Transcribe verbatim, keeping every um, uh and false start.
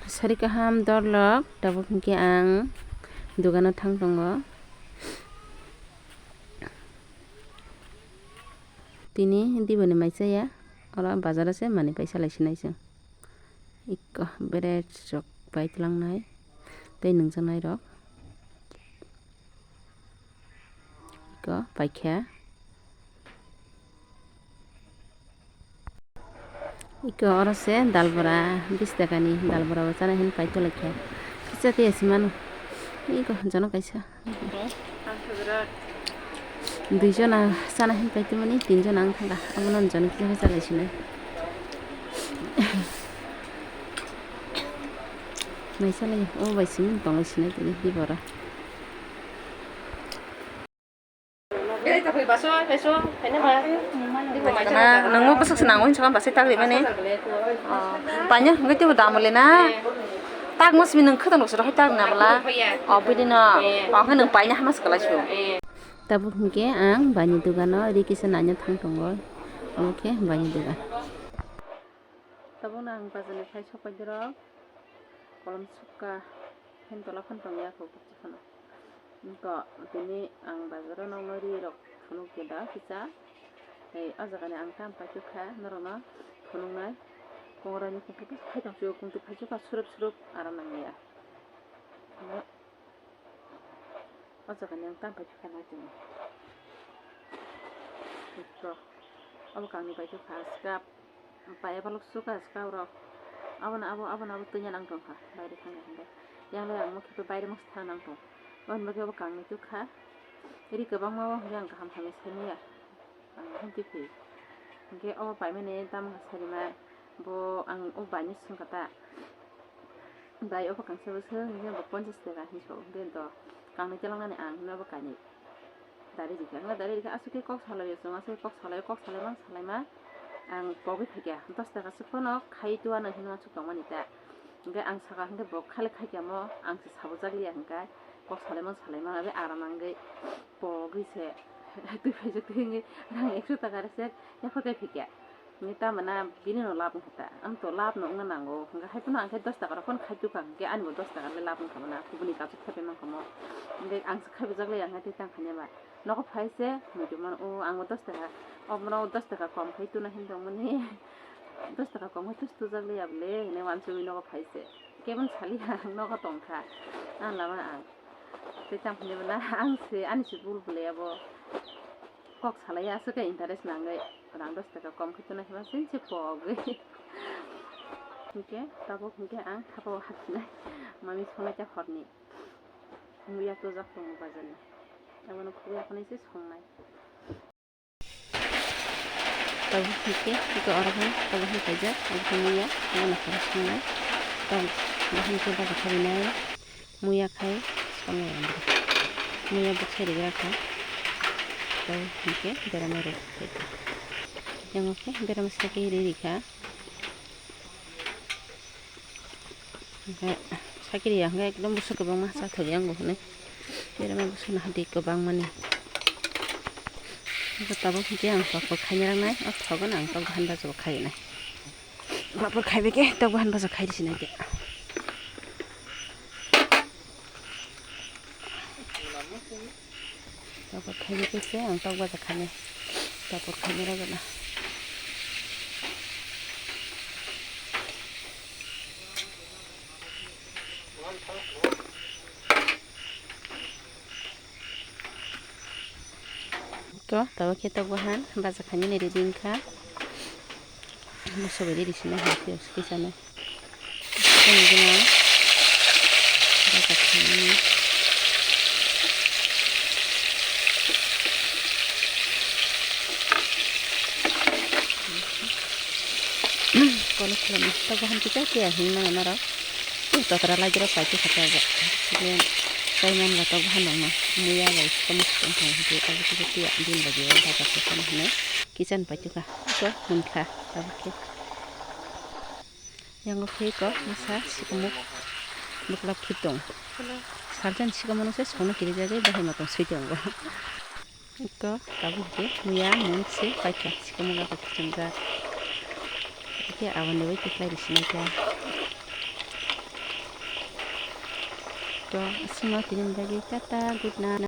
Sari kaham dorlok, tabuk hinkhe ang dogano thang tongo. Tini diboni mai chaya, oro bazaro se manwi paisa lai sinai chwng. Ikko beret rok pai twlangnai tei nungjaknai rok. Ikko paikha. Ikko oro se dal bora, bish takani dal bora bo chana hwn pai tonglaikha. Kisa tei ase mano. Ikko jono kaisa. Dui jona chana hwn pai tongmani, tin jona wng thangkha. Abono jono kisa kisa lai sinai. Naisalai, o bai simi tonglai sinai tini di bora. Nungbo bwswk se nango hinwi sakha bwsai tak rimani. Paina hwnkhe teibo damole na. Tak masmi nwng khwtang rok se rohor tak na bwla. O bwdino. O khe nwng paina hama se kwlai su. Tabuk hwnkhe ang baini dogano ri kisa naina thang tongo. Omo khe baini dogan. Tabukno ang bazarni phai sok pai dirok. Kolom sukha. Phen tola phano tongya kho bwswk phano. Wngkha tini ang bazaro nokno ri rok phunuk ya da kisa. Tei o jaga ni ang tam paithak kha norok no phunuknai. Kongra ni kung tu phai tong phio kung tu phai sukha surup surup aram nang ya. O jaga ni ang tam paithak kha nai tini. Ito. Abo kang ni paithak kha swkap. Paiya balok sukha swkang rok. Abono abo, abono abo twinya nang tongkha. Baire thangya hwnkhe. Yang le ang mokhe baire mokhe thang nang tong. Aboni bagwi abo kangni tukha. Ri kwbangma o hwnkhe ang kaham hamya saniya. Ang hwn twi phi. Hwnkhe obo paimani tamo kha sarima. Bo ang o baini swngkha ta. Bai obo kangsa bwswk hwnkhe bo ponchas taka hinwi so. Hwnkhe to kangni twlangnani ang hwnwi abo kainwi. Dari rikha, wngkha dari rikha, aswk khe kok salai o chwng, aswk khe kok salai o, kok salai mang salai ma ang pogwi phaikha, dos taka swk phano khai tuana hinwi aswk tongmani ta. Hwnkhe ang sakha hwnkhe bo khali khaikha mo, ang se sabo jak liya hwnkhe kok salai mang salai ma abo aram nangwi pogwi se twi phaijak twi hwnkhe rang ekso taka rwsek yaphar khe phaikha. Hwnkhe tamo na bini no lab wngkha ta, ang to lab no wngna nango, hwnkhe hai phano ang khe dos taka rok phano khai tukha, hwnkhe ani bo dos taka le lab wngkha mano, kubuni kasu thepui mankha mo, hwnkhe ang se khai bujak liya hwnkhe tei tang khainai ba. Nogo phai se muitu mano, o ang bo dos taka, obono dos taka kom khai tuna hin tongmani, dos taka kom khai tus tujak liya bole hinwi wansugwi nogo phai se, kebon saliya ang nogo tongkha, ang lama ang tei tang phunai bwla ang se ani se bul bwlai abo kok salai aswk khe interest nangwi rang dos taka kom khai tuna hinma se se pogwi hwnkhe tabuk hwnkhe ang thapa o hapsinai mami sonai ta horni. Muya tojak tongo bazar ni. Abono khukya khwnwi se songnai. Tabuk hwnkhe iko oro hai, tabuk hai kaijak, abo khe muya, abono khoro songnai. Tabuk bo hai khe baja kharinai, muya khai songnai ang. Muya bwkhai rigra kha. Tabuk hwnkhe berama rw kha. Yang khe berama sakhe ri rikha. Hwnkhe sakiriya hwnkhe ekdom bwswk kwbangma chathokya wngbo hwnwi. Berama bwswkno hadi kwbangmani. Hwnkhe tabuk hwnkhe ang papor khaina rangnai, o thogo no ang tok bahan baja bo khainai. Papor khaibai khe tok bahan baja khai rwsinai khe. Papor khaina khe se ang tok baja khainai. Papor khaina rwgwna. To, tabuk khe tok bahan baja khainani ready wngkha. Moso bai riri sina hai khe oso kisa no. Tei gwnang baja khainani. Kono khulumni tok bahan kisa khe hinwi mano norok. Tei totra lai jora pai khe kha tabuk. Tei man ba tok bahan rok no muya bai tamo tong thang hwnkhe abo kisa tiya din bai baja khe tamo hinwi kisa no pai kha. Iko hwn kha tabuk khe. Yang khe iko masa sikumuk bwklap khe tong. Sarjan sikumung se songno kirijagwi bahai matong sui tongo. Iko tabuk khe muya mung se paikha sikumung abo khe chumjak. Khe aboni bai khe khlai rwsinai kha. Aswkno tini bagwi tata, good night.